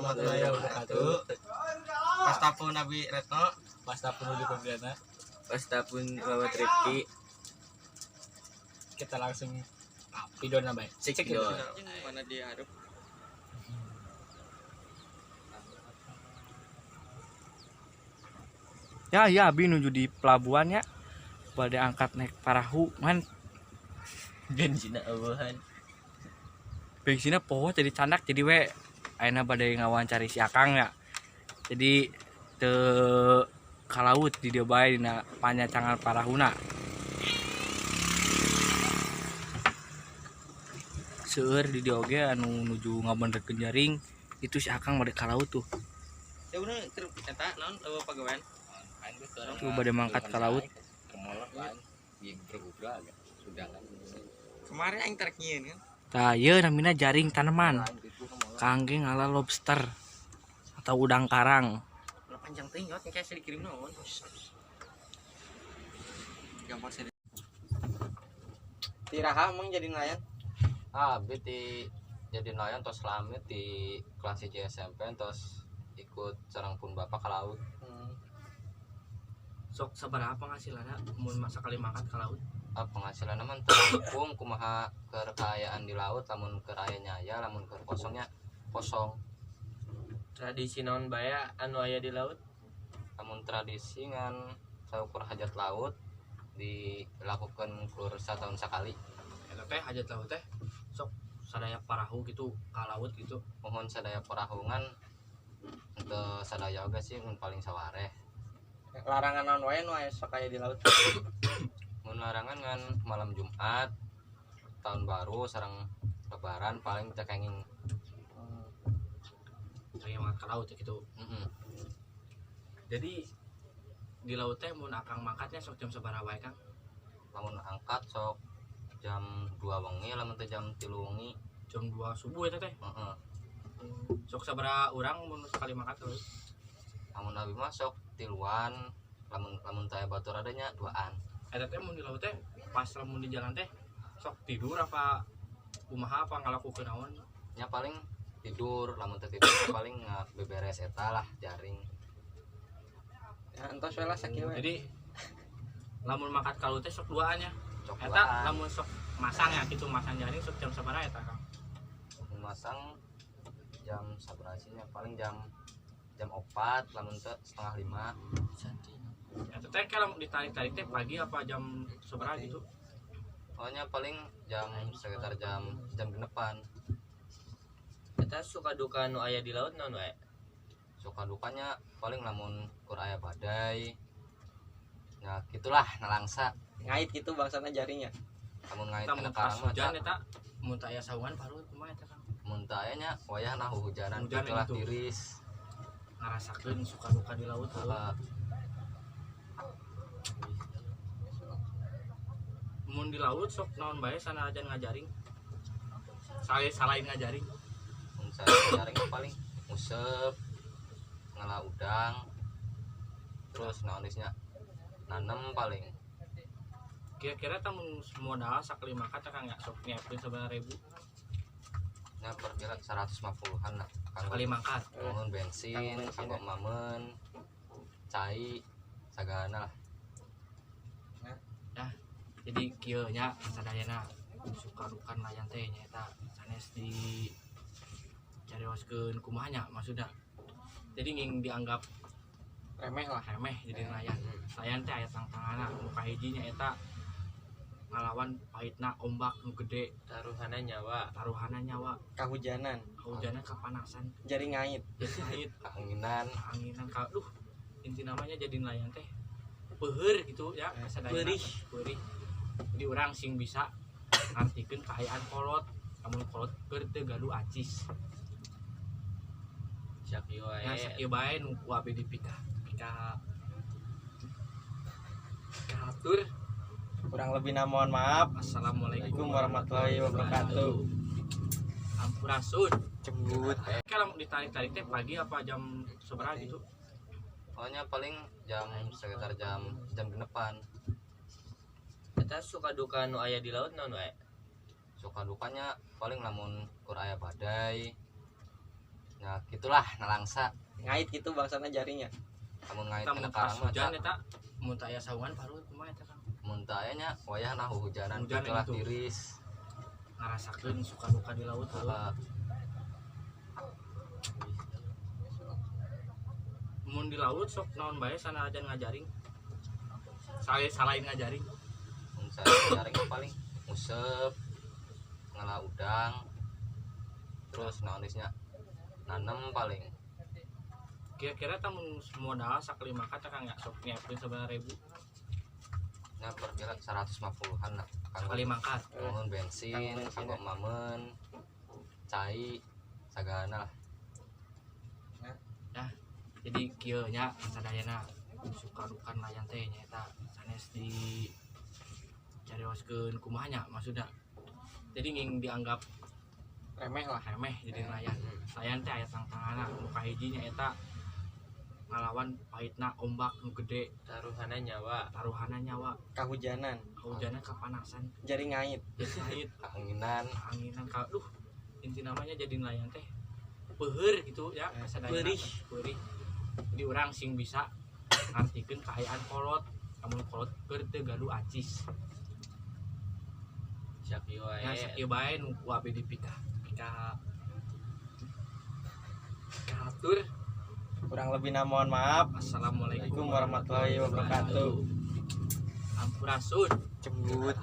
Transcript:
warahmatullahi wabarakatuh. Wasta pun Nabi Retno. Wasta pun Rudi Febriana. Wasta pun Muhammad Rifki. Kita langsung video nambah. Cek video. Mana dia aduh. Ya ya abi nuju di pelabuhan ya. Bade angkat naik parahu man. Bensinna eueuhan. Bensinnya poho jadi candak jadi we ayeuna bade ngawancari si Akang ya. Jadi teu ka laut di dieu bae dina panyacangan parahuna. Seueur di dieu oge anu nuju ngabenerkeun jaring itu si Akang bade ka laut tuh. Ya udah eta naon eueuh pagawean. Tuh bade mangkat ka laut. Kemarin aing tarik nyieun kan. Tah ieu namina jaring tanaman. Kangge ngala lobster atau udang karang. Ulah panjang teuing yot kayak dikirim naon. Gampang sih. Tiraha emang jadi nelayan? Ah, abi ti jadi nelayan tos lami ti kelas 1 SMP tos ikut sareng pun bapak ke laut. Sok sabaraha penghasilanna mun masa kali mangkat ka laut? Ah, penghasilanna mah terangkung kumaha kekayaan di laut, lamun keur aya nyaya, lamun keur kosongnya kosong. Tradisi naon bae anu aya di laut? Lamun tradisi ngan saukur hajat laut dilakukan kur satahun sakali. Eta teh hajat laut teh sok sadaya parahu gitu ka laut gitu. Mohon sadaya parahu ngan teu sadaya oge sih mun paling sawareh. Larangan naon wae nu aya sok aya di laut? Mun larangan ngan malam Jumat, tahun baru sareng lebaran paling teu kenging. Kayak mangkat ka laut gitu. Jadi di laut teh mun akang mangkatnya sok jam sabaraha wae Kang? Lamun angkat sok jam 2 wengi, lamun teh jam 3 wengi. Jam 2 subuh eta teh? Heeh. Sok sabaraha urang mun sekali mangkat laut? Lamun abi mah sok tiluan, lamun teh batur adanya duaan. Eta teh mun di laut teh pas lamun di jalan teh sok tidur apa kumaha apa ngalakukeun naon? Nya paling tidur, lamun teh tidur paling beberes eta lah jaring. Ya entos we lah sakieu we. Jadi lamun mangkat ka laut teh sok duaan nya. Sok Eta duaan. lamun sok masang ya gitu, masang jaring sok jam sabaraha eta Kang? Mun masang jam sabaraha sih nya? Paling jam 4, lamun teh setengah lima. Eta teh kalau ditarik-tarik teh pagi apa jam sabaraha gitu? Pokoknya paling jam sekitar jam genepan. Eta suka duka nu aya di laut naon wae? Suka dukanya paling lamun kur aya badai. Ya gitulah nalangsa. Ngait gitu bangsana jaringnya. Lamun ngait Lamun kana pas karang mah hujan ca. eta mun teu aya saungan baru kumaha eta Kang? Mun teu aya nya wayahna hujanan Hujan gitulah itu. Tiris. Ngarasakeun suka duka di laut. Heeh. Mun di laut sok naon bae sanajan ngajaring? Salain ngajaring. Mun ngajaring paling nguseup, ngala udang, terus naon nya nanem paling. Kira-kira tah mun modal sakali mangkat Kang ya sok nyiapkeun sabaraha ribu? Nya perkira 150-an lah. Kanggo Sakali mangkat. Mohon bensin, Kanggo bensin, kanggo ya. mamen, cai, sagana lah. Nah, jadi kieu nya sadayana suka duka nelayan teh nya eta sanes di carioskeun kumaha nya maksudna. Jadi nging dianggap remeh lah, remeh jadi nelayan. Nelayan teh aya tangtanganna, nu kahiji nya eta ngalawan pahitna ombak nu gede, taruhanna nyawa, taruhanna nyawa, kahujanan, kahujanan kapanasan, jadi ngait, jadi ngait, kaanginan, kaanginan ka duh inti namanya jadi nelayan teh peuheur gitu ya, kasadayana Perih. Perih. Jadi orang sing bisa ngartikeun kaayaan kolot, lamun kolot keur teu gaduh acis. Sakieu wae. Nah, sakieu bae nu ku abi dipikah, pika kahatur. Kurang lebih mohon maaf. Assalamualaikum warahmatullahi wabarakatuh. Sampurasun. Cembut. Kalau ditarik-tarik teh pagi apa jam sabaraha gitu? Pokoknya paling jam sekitar jam genepan. Eta suka duka nu aya di laut naon wae? Suka dukanya paling lamun kur aya badai. Nah, gitulah nalangsa. Ngait gitu bangsana jaringnya. Lamun ngait Tamun kana pas karang mah hujan eta eta mun teu aya saungan parut kumaha eta, Kang? Mun teu aya nya wayahna hujanan Hujanan gitulah itu. Tiris. Ngarasakeun suka duka di laut heuh. Heeh. Mun di laut sok naon bae sanajan ngajaring, salain ngajaring? Mun saya jaring mah paling nguseup, ngala udang, terus naon deui nya, nanem paling. Kira-kira tamun modal sakali mangkat ya, Kang, ya sok nyiapkeun sabaraha ribu? Nya perkira 150-an lah kanggo Sakali mangkat? Nuhun, bensin. Kanggo bensin, Kanggo mamen, cai, sagalana lah. Jadi kieu nya sadayana, suka duka nelayan teh nyaeta sanes di carioskeun kumaha nya maksudna, jadi nging dianggap remeh lah. Remeh jadi nelayan. Nelayan teh aya tantanganna. Nu kahiji nyaeta ngalawan pahitna ombak nu gede. Taruhanna nyawa. Taruhanna nyawa. Kahujanan. Kahujanan, kapanasan. Jaring ngait. Ngait. Keanginan. Anginan ka duh, inti namanya jadi nelayan teh peuheur gitu ya kasadayana. Perih. Perih. Jadi orang sing bisa ngartikeun kaayaan kolot, lamun kolot keur teu gaduh acis. Sakieu wae. Ya, sakieu bae nu ku abi dipika pika kahatur. Kurang lebih mohon maaf. Assalamualaikum Assalamualaikum warahmatullahi wabarakatuh. Sampurasun. Cembut.